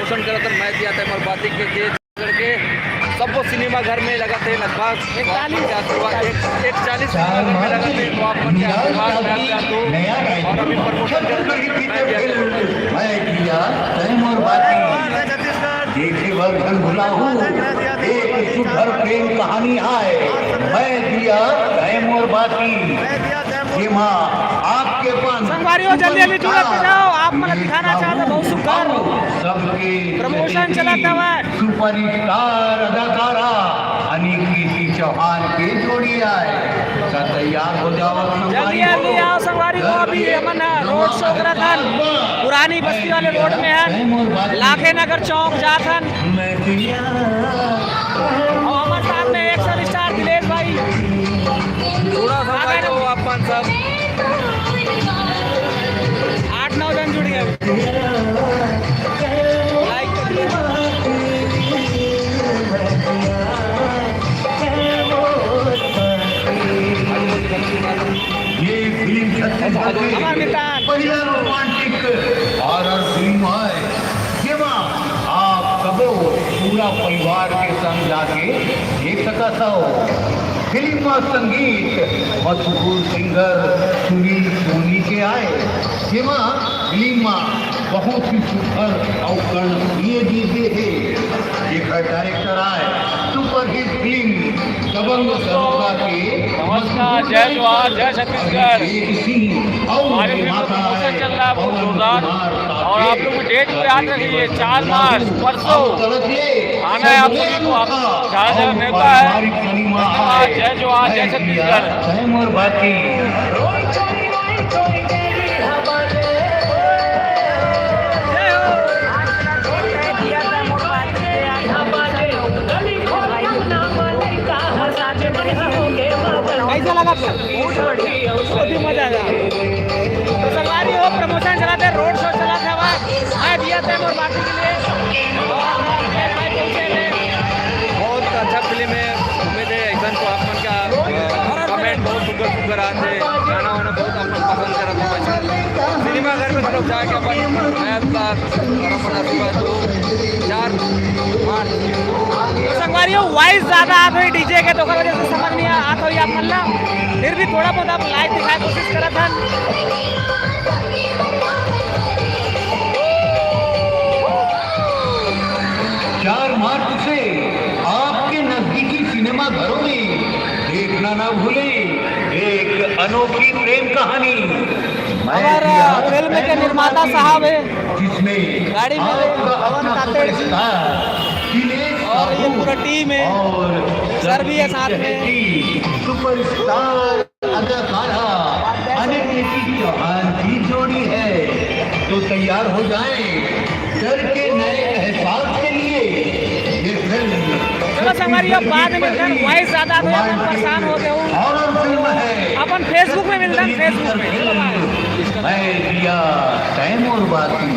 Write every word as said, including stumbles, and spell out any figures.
Promotion करत हन मैं दिया तय मोर बाती के जे करके सबो सिनेमा घर में लगत हे लगभग। इकतालीस। एक, एक चालीस सिनेमा घर में लगत हे, तो आप मन के आशीर्वाद में आप जातो। और अभी प्रमोशन करत हन मैं दिया तय मोर बाती। देखे बर झन भुलाहू, एक सुघर प्रेम कहानी आय, मैं दिया तय मोर बाती। जेमा आपके अपन संगवारी हो, जल्दी जल्दी जुड़त जाओ, आप मन ला दिखाना चाहत हन बहुत सुघर सबके प्रमोशन चलत हवय। सुपरस्टार अदाकारा अनिकृति चौहान के जोड़ी आय, त तैयार हो जावत जल्दी संगवारी हो। जल्दी आओ संगवारी हो, अभी हमन ह रोड शो करत हन, पुरानी बस्ती वाले रोड में हन, लाखे नगर चौक जात हन। मैं दिया। और हमारे साथ में एक्शन स्टार दिलेश भाई। थोड़ा सा भाई, तो अपन सब आठ नौ जन जुड़ गए। लाइक कर दिया। ये फिल्म छत्तीसगढ़ के हमार मितान। पहला रोमांटिक हॉरर फिल्म है, जेमा आप सबो पूरा परिवार के संग जाके देख सकत हव। फिल्म म संगीत मशहूर सिंगर सुनील सोनी के आय, जेमा फिल्म म बहुत ही सुघर अउ कर्णप्रिय गीत दे हे। जेकर डायरेक्टर आय सुपरहिट फिल्म दबंग दरोगा के नमस्कार, जय जोहार, जय छत्तीसगढ़। अभिषेक सिंह और हमारे फिल्म निर्माता प्रमोशन है चल रहा है बहुत पवन जोरदार। कुमार और आप लोग डेट को याद रखिए, चार मार्च, परसों आना है आप सभी को। आप जहाँ जहाँ नेता है, धन्यवाद। जय जोहार, जय छत्तीसगढ़। तय मोर बाती। कैसा लगा फिल्म? बहुत बढ़िया, बहुत ही मजा आया। तो संगवारी हो, प्रमोशन चलत हे, रोड शो चलत हे, भाई, मैं दिया तय मोर बाती के लिए। बहुत अच्छा फिल्म है, उम्मीद है ऐसा तो आप मन का, अ, कमेंट बहुत सुंदर सुंदर आते, गाना वाना बहुत आप मन पसंद करत हो। सिनेमा घर में सब लोग जाके अपन नया साल और अपन आशीर्वाद दो। चार मार्च। तो संगवारी हो, वॉइस ज्यादा आत होही डीजे के, तो ओकर वजह से समझ नहीं आत होही आप मन ला। फिर भी थोड़ा बहुत आप लाइव दिखाए कोशिश करत हन। चार मार्च से आपके नजदीकी सिनेमा घरों में देखना ना भूलें एक अनोखी प्रेम कहानी। मैं हमारा दिया फिल्म के निर्माता साहब है, जिसमें गाड़ी में आपका पवन अपना काकड़ जी सुपरस्टार दिनेश और ये साहू पूरा टीम है, और सर भी है साथ में। सुपरस्टार अदाकारा अनिकृति चौहान की जोड़ी है, तो तैयार हो जाएं डर के नए एहसास के लिए। ये फिल्म चलो संगवारी, अब बाद में मिलते हैं। वॉइस ज्यादा हो जाता है, परेशान हो गए हो। हॉरर फिल्म है। अपन Facebook में मिलते हैं, Facebook में। मैं दिया तय मोर बाती।